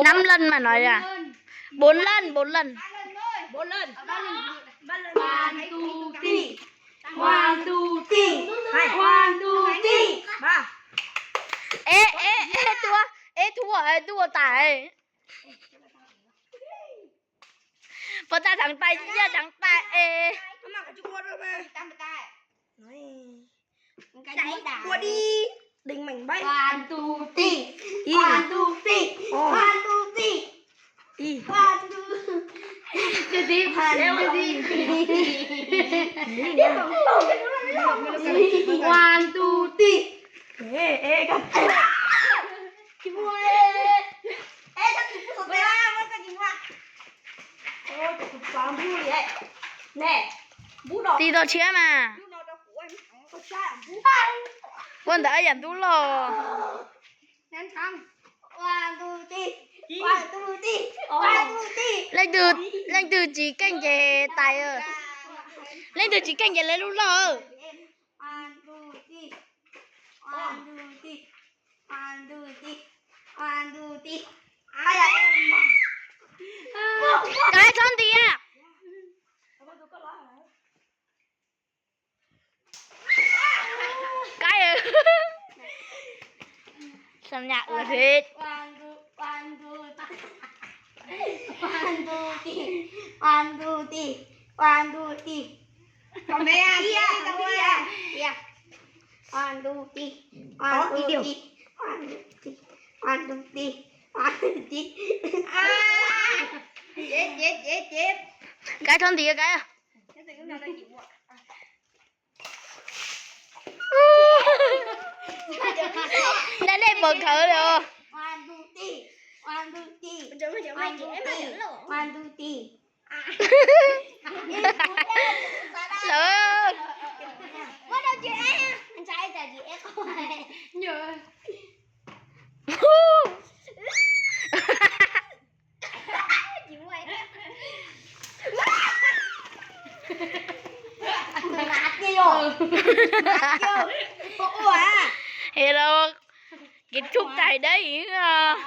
Năm lần mà nói à? Bốn lần, bốn lần. Bốn lần. Hoàn tu ti. Hoàn tu ti. Hoàn tu ti. Ba. Ê, ê, ê, thua. Ê, thua, ê, thua tải. Pos tas thắng tay, yog thắng tay, ê. Ua đi. Đừng mảnh bấy. Hoàn tu ti. Hoàn tu ti. Hoàn tu ti. Hoàn tu ti. Hoàn tu ti. Hoàn tu ti. Ê, ê, các bạn. Chị mua đi. Ê, sao chị mua sổ tay ba, mua cho chị mua. Ôi, chị cũng xóa mua đi đấy. Nè, bút đỏ. Ti tau tshiab mas. Bút đỏ cho của em, có sai à, bút. Ua ntawd yam ntub los. Nắm thắng. One, two, three. One, two, three. One, two, three. Leej twg, leej twg tsis keej ces tais. Leej twg tsis keej ces lawv lub loj. One, two, three. One, two, three. One, two, three. One, two, three. Ai da, em mà. Cái thoát đi á. Cái. Xâm nhập ưa thích. One, two, three. One, two, three. One, two, three. Còn bé à, kia, còn bé à. Kia. One, two, three. One, two, three. One, two, three. One, two, three. One, two, three. À. Chết, chết, chết, chết. Cái thoát đi cái. Cái gì cũng nói là chị muộn. Neb pom khawv lawm. Lawm. Hello, kết thúc tại đây.